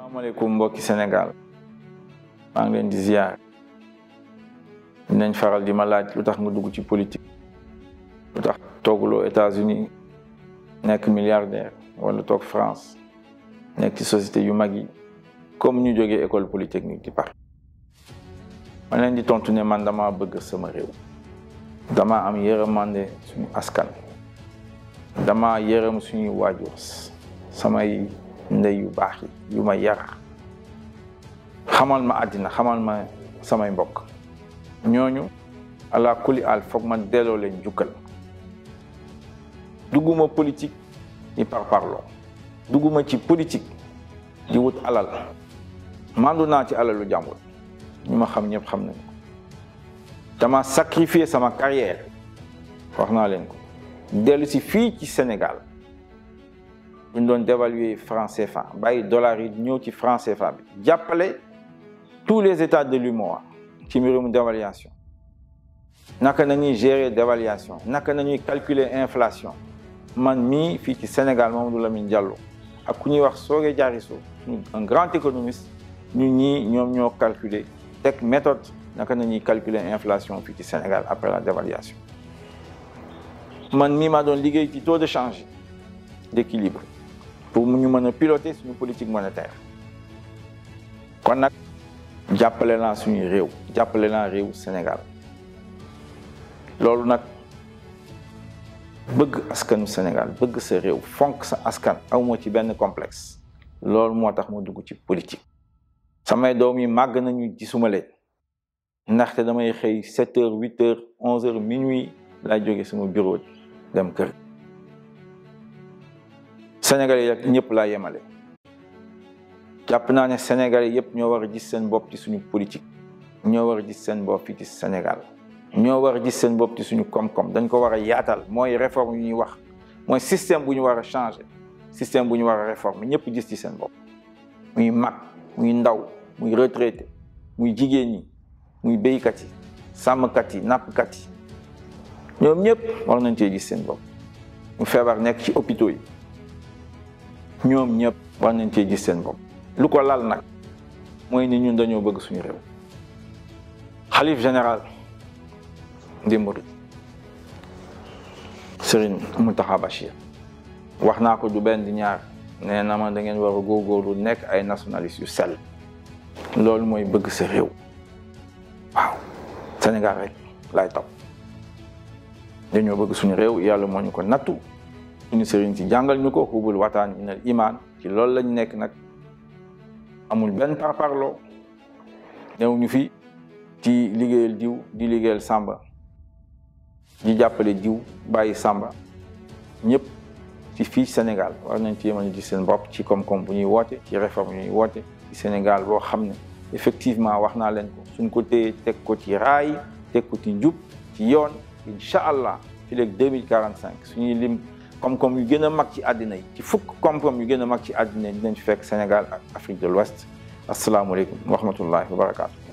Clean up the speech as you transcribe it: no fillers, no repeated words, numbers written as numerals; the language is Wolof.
Assalamualaikum mbokki Sénégal maa ngi leen di ziar dinañ faral di ma laaj lu tax nga dugg ci politique lu tax tooguloo États-Unis nekk milliardaire wala toog France nekk ci société yu mag yi comme ñu jógee école polytechnique di Paris. ma leen di tontu ne man dama bëgg sama réew dama am yërmande suñu askan dama yërëm suñu waajur samay ndey yu baax yi yu ma yar xamal ma àddina xamal ma samay mbokk ñooñu ala kuli al foog ma delloo leen jukkal dugguma politique ni par parloo dugguma ci politique di wut alal mandu naa ci alalu jàmbur ñu ma xam ñëpp xam nañu ko dama sacrifier sama carrière wax naa leen ko dellu si fii ci Sénégal ñu doon dévaluer franc CFA bàyyi dollar yi ñëw ci franc CFA bi jàppale tous les états de l'UMOA ci mbirum dévaluation naka nañuy gérer dévaluation naka nañuy calculer inflation man mii fii ci Sénégal Mamadou Lamine Diallo ak ku ñuy wax Sogé Diarisso un grand économiste ñu ñii ñoom ñoo calculer teg méthode naka nañuy calculer inflation fii ci Sénégal après la dévaluation man mii maa doon liggéey ci taux de change d'équilibre pour ñu mën a piloter suñu politique monétaire kon nag jàppale naa suñu réew jàppale naa réew Sénégal loolu nag bëgg askanu Sénégal bëgg sa réew fonk sa askan awma ci benn complexe loolu moo tax ma dugg ci politique samay doom yi màgg nañu gisuma leen ndaxte damay xëy 7 heures 8 heures 11 heures minuit laay jóge sama bureau dem kër Sénégalais yi ñëpp laa yemale jàpp naa ne Sénégalais yëpp ñoo war a gis seen bopp ci suñu politique ñoo war a gis seen bopp fii ci Sénégal ñoo war a gis seen bopp ci suñu koom-koom dañ ko war a yaatal mooy réforme yu ñuy wax mooy système bu ñu war a changer système bu ñu war a réformer ñëpp gis ci seen bopp muy mag muy ndaw muy retraité muy jigéen ñi muy béykat yi sàmmkat yi nappkat yi ñoom ñëpp war nañ cee gis seen bopp mu feebar nekk ci hôpitaux yi ñoom ñëpp war nañ cee gis seen bopp lu ko lal nag mooy ni ñun dañoo bëgg suñu réew xalif général des Mourides Serigne Mountakha Bachir wax naa ko du benn di ñaar nee na ma da ngeen war a góorgóorlu nekk ay nationalistes yu sell loolu mooy bëgg sa réew waaw Sénégal rek laay topp dañoo bëgg suñu réew yàlla moo ñu ko nattu suñu sëriñ si jàngal ñu ko xubul wataan minal iman ci loolu lañ nekk nag amul benn parparloo new ñu fi ci liggéeyal diw di liggéeyal Samba di jàppale diw bàyyi Samba ñëpp ci fii Sénégal war nañ ci mën a gis seen bopp ci koom-koom bu ñuy woote ci réforme yu ñuy woote ci Sénégal boo xam ne effectivement wax naa leen ko suñ ko téye teg ko ci raay teg ko ci njub ci yoon incha allah fi léegi 2045 suñuy lim koom-koom yu gën a mag ci àddina yi ci fukk koom-koom yu gën a mag ci àddina yi dinañ fekk Sénégal ak Afrique de l'Ouest asalaamualeykum wa rahmatullahi wa barakaatu.